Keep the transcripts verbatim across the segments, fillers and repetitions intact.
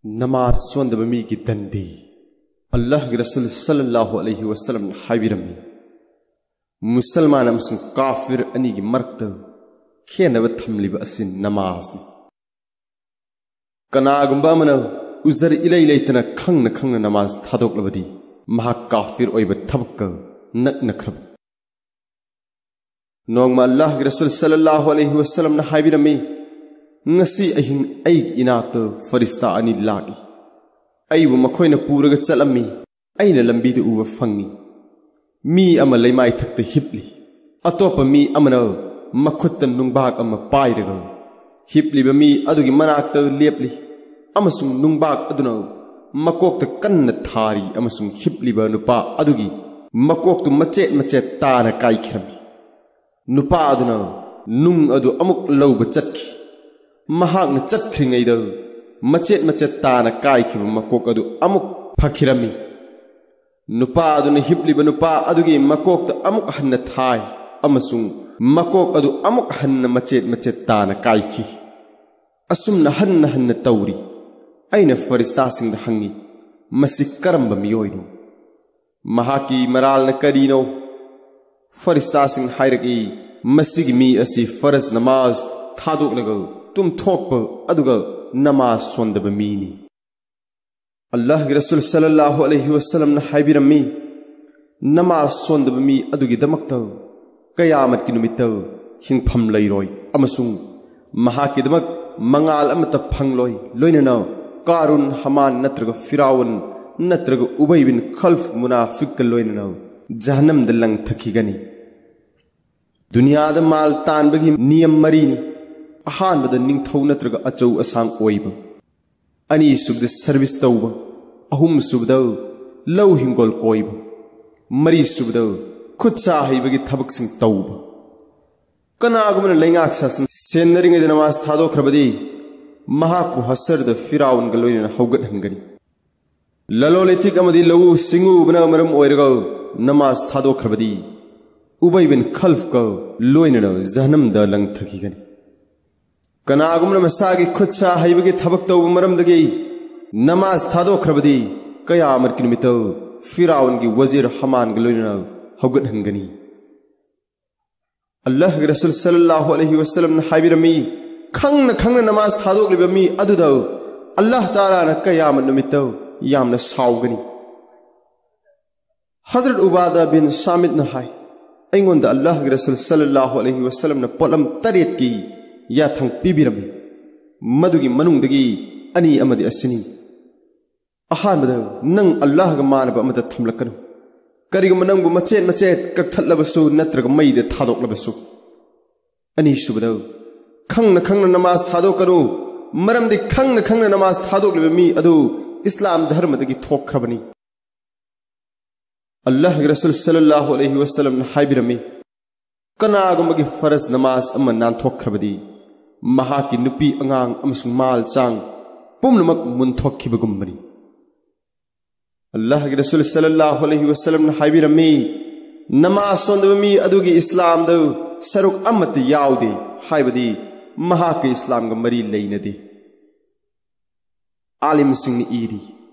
ꯅꯃꯥꯖ ꯁꯣꯟꯗꯕ ꯃꯤꯒꯤ ꯗꯟꯗꯤ꯫ ꯑꯜꯂꯥꯍꯒꯤ ꯔꯁꯨꯜ ꯁꯜꯂꯜꯂꯥꯍꯨ ꯑꯂꯩꯍꯤ ꯋꯁꯜꯂꯝꯅ ꯍꯥꯏꯕꯤꯔꯝꯃꯤ, ꯃꯨꯁꯜꯃꯥꯟ ꯑꯃꯁꯨꯡ ꯀꯥꯐꯤꯔ ꯑꯅꯤꯒꯤ ꯃꯔꯛꯇ ꯈꯦꯠꯅꯕ ꯊꯝꯂꯤꯕ ꯑꯁꯤ ꯅꯃꯥꯖꯅꯤ꯫ ꯀꯅꯥꯒꯨꯝꯕ ꯑꯃꯅ ꯎꯖꯔ ꯏꯂꯩ ꯂꯩꯇꯅ ꯈꯪꯅ ꯈꯪꯅ ꯅꯃꯥꯖ ꯊꯥꯗꯣꯛꯂꯕꯗꯤ ꯃꯍꯥꯛ ꯀꯥꯐꯤꯔ ꯑꯣꯏꯕ ꯊꯕꯛꯀ ꯅꯛꯅꯈ꯭ꯔꯕ꯫ ꯅꯣꯡꯃ ꯑꯜꯂꯥꯍꯒꯤ ꯔꯁꯨꯜ ꯁꯜꯂꯜꯂꯥꯍꯨ ꯑꯂꯩꯍꯤ ꯋꯁꯜꯂꯝꯅ ꯍꯥꯏꯕꯤꯔꯝꯃꯤ, "ꯉꯁꯤ ꯑꯍꯤꯡ ꯑꯩꯒꯤ ꯏꯅꯥꯛꯇ ꯐꯔꯤꯁꯇꯥ ꯑꯅꯤ ꯂꯥꯛꯏ꯫ ꯑꯩꯕꯨ ꯃꯈꯣꯏꯅ ꯄꯨꯔꯒ ꯆꯠꯂꯝꯃꯤ꯫ ꯑꯩꯅ ꯂꯝꯕꯤꯗ ꯎꯕ ꯐꯪꯉꯤ꯫ ꯃꯤ ꯑꯃ ꯂꯩꯃꯥꯏꯊꯛꯇ ꯍꯤꯞꯂꯤ꯫ ꯑꯇꯣꯞꯄ ꯃꯤ ꯑꯃꯅ ꯃꯈꯨꯠꯇ ꯅꯨꯡꯕꯥꯛ ꯑꯃ ꯄꯥꯏꯔꯒ ꯍꯤꯞꯂꯤꯕ ꯃꯤ ꯑꯗꯨꯒꯤ ꯃꯅꯥꯛꯇ ꯂꯦꯞꯂꯤ, ꯑꯃꯁꯨꯡ ꯅꯨꯡꯕꯥꯛ ꯑꯗꯨꯅ ꯃꯀꯣꯛꯇ ꯀꯟꯅ ꯊꯥꯔꯤ, ꯑꯃꯁꯨꯡ ꯍꯤꯞꯂꯤꯕ ꯅꯨꯄꯥ ꯑꯗꯨꯒꯤ ꯃꯀꯣꯛꯇꯨ ꯃꯆꯦꯠ ꯃꯆꯦꯠ ꯇꯥꯅ ꯀꯥꯏꯈꯤꯔꯝꯃꯤ꯫ ꯅꯨꯄꯥ ꯑꯗꯨꯅ ꯅꯨꯡ ꯑꯗꯨ ꯑꯃꯨꯛ ꯂꯧꯕ ꯆꯠꯈꯤ꯫ ꯃꯍꯥꯛꯅ ꯆꯠꯈ꯭ꯔꯤꯉꯩꯗ ꯃꯆꯦꯠ ꯃꯆꯦꯠ ꯇꯥꯅ ꯀꯥꯏꯈꯤꯕ ꯃꯀꯣꯛ ꯑꯗꯨ ꯑꯃꯨꯛ ꯐꯈꯤꯔꯝꯃꯤ꯫ ꯅꯨꯄꯥ ꯑꯗꯨꯅ ꯍꯤꯞꯂꯤꯕ ꯅꯨꯄꯥ ꯑꯗꯨꯒꯤ ꯃꯀꯣꯛꯇ ꯑꯃꯨꯛ ꯍꯟꯅ ꯊꯥꯏ, ꯑꯃꯁꯨꯡ ꯃꯀꯣꯛ ꯑꯗꯨ ꯑꯃꯨꯛ ꯍꯟꯅ ꯃꯆꯦꯠ ꯃꯆꯦꯠ ꯇꯥꯅ ꯀꯥꯏꯈꯤ꯫ ꯑꯁꯨꯝꯅ ꯍꯟꯅ ꯍꯟꯅ ꯇꯧꯔꯤ꯫ ꯑꯩꯅ ꯐꯔꯤꯁꯇꯥꯁꯤꯡꯗ ꯍꯪꯉꯤ, 'ꯃꯁꯤ ꯀꯔꯝꯕ ꯃꯤꯑꯣꯏꯅꯣ?' ꯃꯍꯥꯛꯀꯤ ꯃꯔꯥꯜꯅ ꯀꯔꯤꯅꯣ? ꯐꯔꯤꯁꯇꯥꯁꯤꯡ ꯍꯥꯏꯔꯛꯏ, "ꯃꯁꯤꯒꯤ ꯃꯤ ꯑꯁꯤ ꯐꯔꯖ ꯅꯃꯥꯖ ꯊꯥꯗꯣꯛꯂꯒ ꯇꯨꯝꯊꯣꯛꯄ ꯑꯗꯨꯒ ꯅꯃꯥꯖ ꯁꯣꯟꯗꯕ ꯃꯤꯅꯤ"꯫ ꯑꯜꯂꯥꯍꯒꯤ ꯔꯁꯨꯜ ꯁꯜꯂꯜꯂꯥꯍꯨ ꯑꯂꯩꯍꯤ ꯋꯁꯜꯂꯝꯅ ꯍꯥꯏꯕꯤꯔꯝꯃꯤ, ꯅꯃꯥꯖ ꯁꯣꯟꯗꯕ ꯃꯤ ꯑꯗꯨꯒꯤꯗꯃꯛꯇ ꯀꯌꯥꯃꯠꯀꯤ ꯅꯨꯃꯤꯠꯇ ꯍꯤꯡꯐꯝ ꯂꯩꯔꯣꯏ ꯑꯃꯁꯨꯡ ꯃꯍꯥꯛꯀꯤꯗꯃꯛ ꯃꯉꯥꯜ ꯑꯃꯠꯇ ꯐꯪꯂꯣꯏ, ꯂꯣꯏꯅꯅ ꯀꯥꯔꯨꯟ, ꯍꯃꯥꯟ ꯅꯠꯇ꯭ꯔꯒ ꯐꯤꯔꯥꯎꯟ ꯅꯠꯇ꯭ꯔꯒ ꯎꯕꯩ ꯕꯤꯟ ꯈꯜꯐ ꯃꯨꯅꯥꯐꯤꯛꯀ ꯂꯣꯏꯅꯅ ꯖꯍꯟꯅꯝꯗ ꯂꯪꯊꯈꯤꯒꯅꯤ꯫ ꯗꯨꯅꯤꯌꯥꯗ ꯃꯥꯜ ꯇꯥꯟꯕꯒꯤ ꯅꯤꯌꯝ ꯃꯔꯤꯅꯤ꯫ ꯑꯍꯥꯟꯕꯗ ꯅꯤꯡꯊꯧ ꯅꯠꯇ꯭ꯔꯒ ꯑꯆꯧ ꯑꯁꯥꯡ ꯑꯣꯏꯕ, ꯑꯅꯤꯁꯨꯕꯗ ꯁꯔꯚꯤꯁ ꯇꯧꯕ, ꯑꯍꯨꯝꯁꯨꯕꯗ ꯂꯧ ꯍꯤꯡꯒꯣꯜ ꯀꯣꯏꯕ, ꯃꯔꯤꯁꯨꯕꯗ ꯈꯨꯠ ꯁꯥ ꯍꯩꯕꯒꯤ ꯊꯕꯛꯁꯤꯡ ꯇꯧꯕ꯫ ꯀꯅꯥꯒꯨꯝꯕꯅ ꯂꯩꯉꯥꯛ ꯁꯥꯁꯟ ꯁꯦꯟꯅꯔꯤꯉꯩꯗ ꯅꯃꯥꯖ ꯊꯥꯗꯣꯛꯈ꯭ꯔꯕꯗꯤ ꯃꯍꯥꯛꯄꯨ ꯍꯁꯔꯗ ꯐꯤꯔꯥꯎꯟꯒ ꯂꯣꯏꯅꯅ ꯍꯧꯒꯠꯍꯟꯒꯅꯤ꯫ ꯂꯂꯣꯟ ꯏꯇꯤꯛ ꯑꯃꯗꯤ ꯂꯧꯎ ꯁꯤꯡꯎꯕꯅ ꯃꯔꯝ ꯑꯣꯏꯔꯒ ꯅꯃꯥꯖ ꯊꯥꯗꯣꯛꯈ꯭ꯔꯕꯗꯤ ꯎꯕꯩ ꯕꯤꯟ ꯈꯜꯐꯀ ꯂꯣꯏꯅꯅ ꯖꯍꯟꯅꯝꯗ ꯂꯪꯊꯈꯤꯒꯅꯤ꯫ ꯀꯅꯥꯒꯨꯝꯕꯅ ꯃꯁꯥꯒꯤ ꯈꯨꯠ ꯁꯥ ꯍꯩꯕꯒꯤ ꯊꯕꯛ ꯇꯧꯕ ꯃꯔꯝꯗꯒꯤ ꯅꯃꯥꯖ ꯊꯥꯗꯣꯛꯈ꯭ꯔꯕꯗꯤ ꯀꯌꯥꯃꯠꯀꯤ ꯅꯨꯃꯤꯠꯇ ꯐꯤꯔꯥꯎꯟꯒꯤ ꯋꯖꯤꯔ ꯍꯃꯥꯟꯒ ꯂꯣꯏꯅꯅ ꯍꯧꯒꯠꯍꯟꯒꯅꯤ꯫ ꯑꯜꯂꯥꯍꯒꯤ ꯔꯁꯨꯜ ꯁꯜꯂꯜꯂꯥꯍꯨ ꯑꯂꯩꯍꯤ ꯋꯁꯜꯂꯝꯅ ꯍꯥꯏꯕꯤꯔꯝꯃꯤ, ꯈꯪꯅ ꯈꯪꯅ ꯅꯃꯥꯖ ꯊꯥꯗꯣꯛꯂꯤꯕ ꯃꯤ ꯑꯗꯨꯗ ꯑꯜꯂꯥꯍ ꯇꯥꯂꯥꯅ ꯀꯌꯥꯃꯠ ꯅꯨꯃꯤꯠꯇ ꯌꯥꯝꯅ ꯁꯥꯎꯒꯅꯤ꯫ ꯍꯖꯔꯠ ꯎꯕꯥꯗ ꯕꯤꯟ ꯁꯥꯃꯤꯠꯅ ꯍꯥꯏ, ꯑꯩꯉꯣꯟꯗ ꯑꯜꯂꯥꯍꯒꯤ ꯔꯁꯨꯜ ꯁꯜꯂꯜꯂꯥꯍꯨ ꯑꯂꯩꯍꯤ ꯋꯁꯜꯂꯝꯅ ꯄꯣꯠꯂꯝ ꯇꯔꯦꯠꯀꯤ ꯌꯥꯊꯪ ꯄꯤꯕꯤꯔꯝꯃꯤ꯫ ꯃꯗꯨꯒꯤ ꯃꯅꯨꯡꯗꯒꯤ ꯑꯅꯤ ꯑꯃꯗꯤ ꯑꯁꯤꯅꯤ꯫ ꯑꯍꯥꯟꯕꯗ, ꯅꯪ ꯑꯜꯂꯥꯍꯒ ꯃꯥꯟꯅꯕ ꯑꯃꯗ ꯊꯝꯂꯛꯀꯅꯨ꯫ ꯀꯔꯤꯒꯨꯝꯕ ꯅꯪꯕꯨ ꯃꯆꯦꯠ ꯃꯆꯦꯠ ꯀꯛꯊꯠꯂꯕꯁꯨ ꯅꯠꯇ꯭ꯔꯒ ꯃꯩꯗ ꯊꯥꯗꯣꯛꯂꯕꯁꯨ꯫ ꯑꯅꯤꯁꯨꯕꯗ, ꯈꯪꯅ ꯈꯪꯅ ꯅꯃꯥꯖ ꯊꯥꯗꯣꯛꯀꯅꯨ, ꯃꯔꯝꯗꯤ ꯈꯪꯅ ꯈꯪꯅ ꯅꯃꯥꯖ ꯊꯥꯗꯣꯛꯂꯤꯕ ꯃꯤ ꯑꯗꯨ ꯏꯁꯂꯥꯝ ꯙꯔꯃꯗꯒꯤ ꯊꯣꯛꯈ꯭ꯔꯕꯅꯤ꯫ ꯑꯜꯂꯥꯍꯒꯤ ꯔꯁꯨꯜ ꯁꯜꯂꯜꯂꯥꯍꯨ ꯑꯂꯩꯍꯤ ꯋꯁꯜꯂꯝꯅ ꯍꯥꯏꯕꯤꯔꯝꯃꯤ, ꯀꯅꯥꯒꯨꯝꯕꯒꯤ ꯐꯔꯖ ꯅꯃꯥꯖ ꯑꯃ ꯅꯥꯟꯊꯣꯛꯈ꯭ꯔꯕꯗꯤ ꯃꯍꯥꯛꯀꯤ ꯅꯨꯄꯤ, ꯑꯉꯥꯡ ꯑꯃꯁꯨꯡ ꯃꯥꯜ ꯆꯥꯡ ꯄꯨꯝꯅꯃꯛ ꯃꯨꯟꯊꯣꯛꯈꯤꯕꯒꯨꯝꯕꯅꯤ꯫ ꯑꯜꯂꯥꯍꯒꯤ ꯔꯁꯨꯜ ꯁꯜꯂꯜꯂꯥꯍꯨ ꯑꯂꯩꯍꯤ ꯋꯁꯜꯂꯝꯅ ꯍꯥꯏꯕꯤꯔꯝꯃꯤ, ꯅꯃꯥꯖ ꯁꯣꯟꯗꯕ ꯃꯤ ꯑꯗꯨꯒꯤ ꯏꯁꯂꯥꯝꯗ ꯁꯔꯨꯛ ꯑꯃꯠꯇ ꯌꯥꯎꯗꯦ ꯍꯥꯏꯕꯗꯤ ꯃꯍꯥꯛꯀ ꯏꯁꯂꯥꯝꯒ ꯃꯔꯤ ꯂꯩꯅꯗꯦ꯫ ꯑꯥꯂꯤꯝꯁꯤꯡꯅ ꯏꯔꯤ,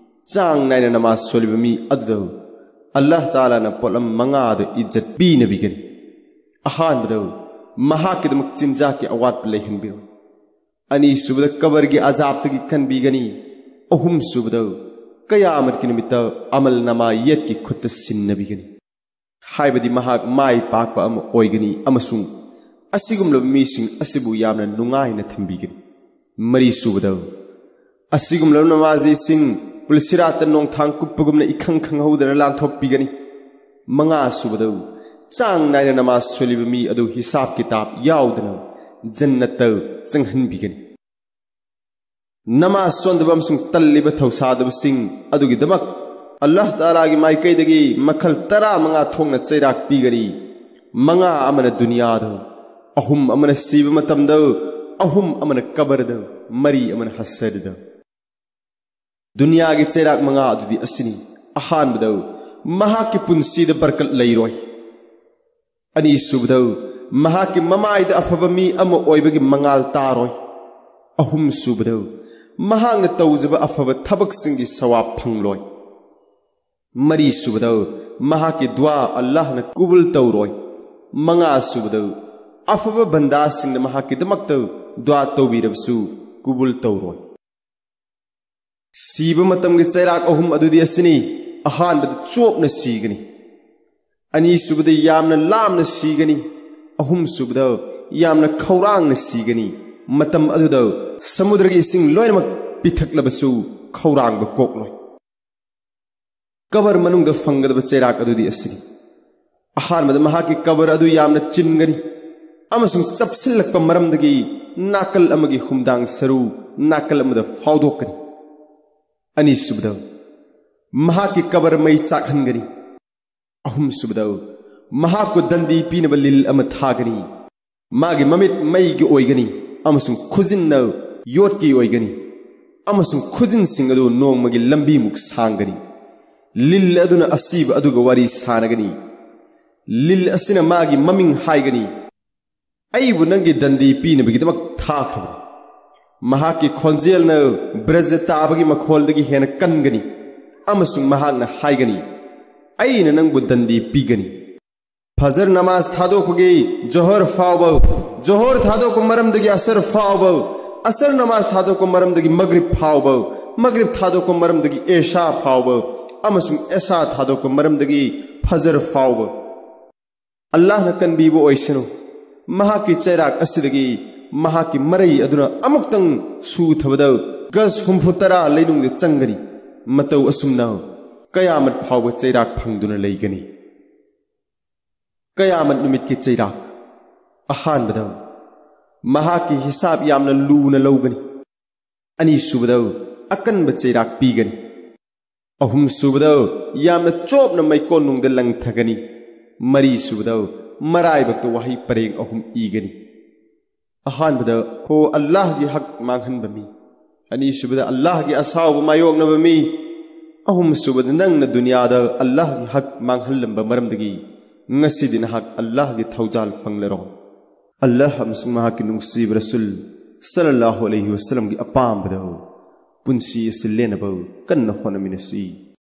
ꯆꯥꯡ ꯅꯥꯏꯅ ꯅꯃꯥꯖ ꯁꯣꯜꯂꯤꯕ ꯃꯤ ꯑꯗꯨꯗ ꯑꯜꯂꯥꯍ ꯇꯥꯂꯥꯅ ꯄꯣꯠꯂꯝ ꯃꯉꯥꯗ ꯏꯖꯠ ꯄꯤꯅꯕꯤꯒꯅꯤ꯫ ꯑꯍꯥꯟꯕꯗ, ꯃꯍꯥꯛꯀꯤꯗꯃꯛ ꯆꯤꯟꯖꯥꯛꯀꯤ ꯑꯋꯥꯠꯄ ꯂꯩꯍꯟꯕꯤꯔꯣꯏ꯫ ꯑꯅꯤꯁꯨꯕꯗ, ꯀꯕꯔꯒꯤ ꯑꯖꯥꯕꯇꯒꯤ ꯀꯟꯕꯤꯒꯅꯤ꯫ ꯑꯍꯨꯝꯁꯨꯕꯗ, ꯀꯌꯥꯃꯠꯀꯤ ꯅꯨꯃꯤꯠꯇ ꯑꯃꯜ ꯅꯃꯥ ꯌꯦꯠꯀꯤ ꯈꯨꯠꯇ ꯁꯤꯟꯅꯕꯤꯒꯅꯤ꯫ ꯍꯥꯏꯕꯗꯤ ꯃꯍꯥꯛ ꯃꯥꯏ ꯄꯥꯛꯄ ꯑꯃ ꯑꯣꯏꯒꯅꯤ ꯑꯃꯁꯨꯡ ꯑꯁꯤꯒꯨꯝꯂꯕ ꯃꯤꯁꯤꯡ ꯑꯁꯤꯕꯨ ꯌꯥꯝꯅ ꯅꯨꯡꯉꯥꯏꯅ ꯊꯝꯕꯤꯒꯅꯤ꯫ ꯃꯔꯤꯁꯨꯕꯗ, ꯑꯁꯤꯒꯨꯝꯂꯕ ꯅꯃꯥꯖꯤꯁꯤꯡ ꯄꯨꯜꯁꯤꯔꯥꯠꯇ ꯅꯣꯡꯊꯥꯡ ꯀꯨꯞꯄꯒꯨꯝꯅ ꯏꯈꯪ ꯈꯪꯍꯧꯗꯅ ꯂꯥꯟꯊꯣꯛꯄꯤꯒꯅꯤ꯫ ꯃꯉꯥꯁꯨꯕꯗ, ꯆꯥꯡ ꯅꯥꯏꯅ ꯅꯃꯥꯖ ꯁꯣꯜꯂꯤꯕ ꯃꯤ ꯑꯗꯨ ꯍꯤꯁꯥꯕ ꯀꯤꯇꯥꯕ ꯌꯥꯎꯗꯅ ꯖꯟꯅꯠꯇ ꯆꯪꯍꯟꯕꯤꯒꯅꯤ꯫ ꯅꯃꯥꯖ ꯁꯣꯟꯗꯕ ꯑꯃꯁꯨꯡ ꯇꯜꯂꯤꯕ ꯊꯧꯁꯥꯗꯕꯁꯤꯡ ꯑꯗꯨꯒꯤꯗꯃꯛ ꯑꯜꯂꯥꯍ ꯇꯥꯂꯥꯒꯤ ꯃꯥꯏꯀꯩꯗꯒꯤ ꯃꯈꯜ ꯇꯔꯥꯃꯉꯥ ꯊꯣꯛꯅ ꯆꯩꯔꯥꯛ ꯄꯤꯒꯅꯤ꯫ ꯃꯉꯥ ꯑꯃꯅ ꯗꯨꯅꯤꯌꯥꯗ, ꯑꯍꯨꯝ ꯑꯃꯅ ꯁꯤꯕ ꯃꯇꯝꯗ, ꯑꯍꯨꯝ ꯑꯃꯅ ꯀꯕꯔꯗ, ꯃꯔꯤ ꯑꯃꯅ ꯍꯁꯔꯗ꯫ ꯗꯨꯅꯤꯌꯥꯒꯤ ꯆꯩꯔꯥꯛ ꯃꯉꯥ ꯑꯗꯨꯗꯤ ꯑꯁꯤꯅꯤ: ꯑꯍꯥꯟꯕꯗ, ꯃꯍꯥꯛꯀꯤ ꯄꯨꯟꯁꯤꯗ ꯕꯔꯀꯠ ꯂꯩꯔꯣꯏ꯫ ꯑꯅꯤꯁꯨꯕꯗ, ꯃꯍꯥꯛꯀꯤ ꯃꯃꯥꯏꯗ ꯑꯐꯕ ꯃꯤ ꯑꯃ ꯑꯣꯏꯕꯒꯤ ꯃꯉꯥꯜ ꯇꯥꯔꯣꯏ꯫ ꯑꯍꯨꯝꯁꯨꯕꯗ, ꯃꯍꯥꯛꯅ ꯇꯧꯖꯕ ꯑꯐꯕ ꯊꯕꯛꯁꯤꯡꯒꯤ ꯁꯋꯥꯕ ꯐꯪꯂꯣꯏ꯫ ꯃꯔꯤꯁꯨꯕꯗ, ꯃꯍꯥꯛꯀꯤ ꯗꯨꯋꯥ ꯑꯜꯂꯥꯍꯅ ꯀꯨꯕꯨꯜ ꯇꯧꯔꯣꯏ꯫ ꯃꯉꯥꯁꯨꯕꯗ, ꯑꯐꯕ ꯕꯟꯗꯥꯁꯤꯡꯅ ꯃꯍꯥꯛꯀꯤꯗꯃꯛꯇ ꯗꯨꯋꯥ ꯇꯧꯕꯤꯔꯕꯁꯨ ꯀꯨꯕꯨꯜ ꯇꯧꯔꯣꯏ꯫ ꯁꯤꯕ ꯃꯇꯝꯒꯤ ꯆꯩꯔꯥꯛ ꯑꯍꯨꯝ ꯑꯗꯨꯗꯤ ꯑꯁꯤꯅꯤ: ꯑꯍꯥꯟꯕꯗ ꯆꯣꯞꯅ ꯁꯤꯒꯅꯤ, ꯑꯅꯤꯁꯨꯕꯗ ꯌꯥꯝꯅ ꯂꯥꯝꯅ ꯁꯤꯒꯅꯤ, ꯑꯍꯨꯝꯁꯨꯕꯗ ꯌꯥꯝꯅ ꯈꯧꯔꯥꯡꯅ ꯁꯤꯒꯅꯤ꯫ ꯃꯇꯝ ꯑꯗꯨꯗ ꯁꯃꯨꯗ꯭ꯔꯒꯤ ꯏꯁꯤꯡ ꯂꯣꯏꯅꯃꯛ ꯄꯤꯊꯛꯂꯕꯁꯨ ꯈꯧꯔꯥꯡꯕ ꯀꯣꯛꯂꯣꯏ꯫ ꯀꯕꯔ ꯃꯅꯨꯡꯗ ꯐꯪꯒꯗꯕ ꯆꯩꯔꯥꯛ ꯑꯗꯨꯗꯤ ꯑꯁꯤꯅꯤ: ꯑꯍꯥꯟꯕꯗ ꯃꯍꯥꯛꯀꯤ ꯀꯕꯔ ꯑꯗꯨ ꯌꯥꯝꯅ ꯆꯤꯟꯒꯅꯤ, ꯑꯃꯁꯨꯡ ꯆꯞꯁꯤꯜꯂꯛꯄ ꯃꯔꯝꯗꯒꯤ ꯅꯥꯀꯜ ꯑꯃꯒꯤ ꯍꯨꯝꯗꯥꯡ ꯁꯔꯨ ꯅꯥꯀꯜ ꯑꯃꯗ ꯐꯥꯎꯗꯣꯛꯀꯅꯤ꯫ ꯑꯅꯤꯁꯨꯕꯗ, ꯃꯍꯥꯛꯀꯤ ꯀꯕꯔ ꯃꯩ ꯆꯥꯛꯍꯟꯒꯅꯤ꯫ ꯑꯍꯨꯝꯁꯨꯕꯗ, ꯃꯍꯥꯛꯄꯨ ꯗꯟꯗꯤ ꯄꯤꯅꯕ ꯂꯤꯜ ꯑꯃ ꯊꯥꯒꯅꯤ꯫ ꯃꯥꯒꯤ ꯃꯃꯤꯠ ꯃꯩꯒꯤ ꯑꯣꯏꯒꯅꯤ, ꯑꯃꯁꯨꯡ ꯈꯨꯖꯤꯟꯅ ꯌꯣꯠꯀꯤ ꯑꯣꯏꯒꯅꯤ, ꯑꯃꯁꯨꯡ ꯈꯨꯖꯤꯟꯁꯤꯡ ꯑꯗꯨ ꯅꯣꯡꯃꯒꯤ ꯂꯝꯕꯤꯃꯨꯛ ꯁꯥꯡꯒꯅꯤ꯫ ꯂꯤꯜ ꯑꯗꯨꯅ ꯑꯁꯤꯕ ꯑꯗꯨꯒ ꯋꯥꯔꯤ ꯁꯥꯅꯒꯅꯤ꯫ ꯂꯤꯜ ꯑꯁꯤꯅ ꯃꯥꯒꯤ ꯃꯃꯤꯡ ꯍꯥꯏꯒꯅꯤ: "ꯑꯩꯕꯨ ꯅꯪꯒꯤ ꯗꯟꯗꯤ ꯄꯤꯅꯕꯒꯤꯗꯃꯛ ꯊꯥꯈ꯭ꯔꯕꯅꯤ"꯫ ꯃꯍꯥꯛꯀꯤ ꯈꯣꯟꯖꯦꯜꯅ ꯕ꯭ꯔꯖ ꯇꯥꯕꯒꯤ ꯃꯈꯣꯜꯗꯒꯤ ꯍꯦꯟꯅ ꯀꯟꯒꯅꯤ, ꯑꯃꯁꯨꯡ ꯃꯍꯥꯛꯅ ꯍꯥꯏꯒꯅꯤ: "ꯑꯩꯅ ꯅꯪꯕꯨ ꯗꯟꯗꯤ ꯄꯤꯒꯅꯤ"꯫ ꯐꯖꯔ ꯅꯃꯥꯖ ꯊꯥꯗꯣꯛꯄꯒꯤ ꯖꯣꯍꯔ ꯐꯥꯎꯕ, ꯖꯣꯍꯔ ꯊꯥꯗꯣꯛꯄ ꯃꯔꯝꯗꯒꯤ ꯑꯁꯔ ꯐꯥꯎꯕ, ꯑꯁꯔ ꯅꯃꯥꯖ ꯊꯥꯗꯣꯛꯄ ꯃꯔꯝꯗꯒꯤ ꯃꯒ꯭ꯔꯤꯕ ꯐꯥꯎꯕ, ꯃꯒ꯭ꯔꯤꯕ ꯊꯥꯗꯣꯛꯄ ꯃꯔꯝꯗꯒꯤ ꯑꯦꯁꯥ ꯐꯥꯎꯕ, ꯑꯃꯁꯨꯡ ꯑꯦꯁꯥ ꯊꯥꯗꯣꯛꯄ ꯃꯔꯝꯗꯒꯤ ꯐꯖꯔ ꯐꯥꯎꯕ꯫ ꯑꯜꯂꯥꯍꯅ ꯀꯟꯕꯤꯕ ꯑꯣꯏꯁꯅꯨ꯫ ꯃꯍꯥꯛꯀꯤ ꯆꯩꯔꯥꯛ ꯑꯁꯤꯗꯒꯤ ꯃꯍꯥꯛꯀꯤ ꯃꯔꯩ ꯑꯗꯨꯅ ꯑꯃꯨꯛꯇꯪ ꯁꯨꯊꯕꯗ ꯒꯖ ꯍꯨꯝꯐꯨ ꯇꯔꯥ ꯂꯩꯅꯨꯡꯗ ꯆꯪꯒꯅꯤ꯫ ꯃꯇꯧ ꯑꯁꯨꯝꯅ ꯀꯌꯥꯃꯠ ꯐꯥꯎꯕ ꯆꯩꯔꯥꯛ ꯐꯪꯗꯨꯅ ꯂꯩꯒꯅꯤ꯫ ꯀꯌꯥꯃꯠ ꯅꯨꯃꯤꯠꯀꯤ ꯆꯩꯔꯥꯛ꯫ ꯑꯍꯥꯟꯕꯗ, ꯃꯍꯥꯛꯀꯤ ꯍꯤꯁꯥꯕ ꯌꯥꯝꯅ ꯂꯨꯅ ꯂꯧꯒꯅꯤ꯫ ꯑꯅꯤꯁꯨꯕꯗ, ꯑꯀꯟꯕ ꯆꯩꯔꯥꯛ ꯄꯤꯒꯅꯤ꯫ ꯑꯍꯨꯝꯁꯨꯕꯗ, ꯌꯥꯝꯅ ꯆꯣꯞꯅ ꯃꯩꯀꯣꯟꯅꯨꯡꯗ ꯂꯪꯊꯒꯅꯤ꯫ ꯃꯔꯤꯁꯨꯕꯗ, ꯃꯔꯥꯏꯕꯛꯇ ꯋꯥꯍꯩ ꯄꯔꯦꯡ ꯑꯍꯨꯝ ꯏꯒꯅꯤ꯫ ꯑꯍꯥꯟꯕꯗ, "ꯍꯣ ꯑꯜꯂꯥꯍꯒꯤ ꯍꯛ ꯃꯥꯡꯍꯟꯕ ꯃꯤ"꯫ ꯑꯅꯤꯁꯨꯕꯗ, "ꯑꯜꯂꯥꯍꯒꯤ ꯑꯁꯥꯎꯕ ꯃꯥꯌꯣꯛꯅꯕ ꯃꯤ"꯫ ꯑꯍꯨꯝꯁꯨꯕꯗ, "ꯅꯪꯅ ꯗꯨꯅꯤꯌꯥꯗ ꯑꯜꯂꯥꯍꯒꯤ ꯍꯛ ꯃꯥꯡꯍꯜꯂꯝꯕ ꯃꯔꯝꯗꯒꯤ ꯉꯁꯤꯗꯤ ꯅꯍꯥꯛ ꯑꯜꯂꯥꯍꯒꯤ ꯊꯧꯖꯥꯜ ꯐꯪꯂꯔꯣꯏ"꯫ ꯑꯜꯂꯥꯍ ꯑꯃꯁꯨꯡ ꯃꯍꯥꯛꯀꯤ ꯅꯨꯡꯁꯤꯕ ꯔꯁꯨꯜ ꯁꯜꯂꯜꯂꯥꯍꯨ ꯑꯂꯩꯍꯤ ꯋꯥꯁꯜꯂꯝꯒꯤ ꯑꯄꯥꯝꯕꯗ ꯄꯨꯟꯁꯤ ꯑꯁꯤ ꯂꯦꯟꯅꯕ ꯀꯟꯅ ꯍꯣꯠꯅꯃꯤꯟꯅꯁꯤ꯫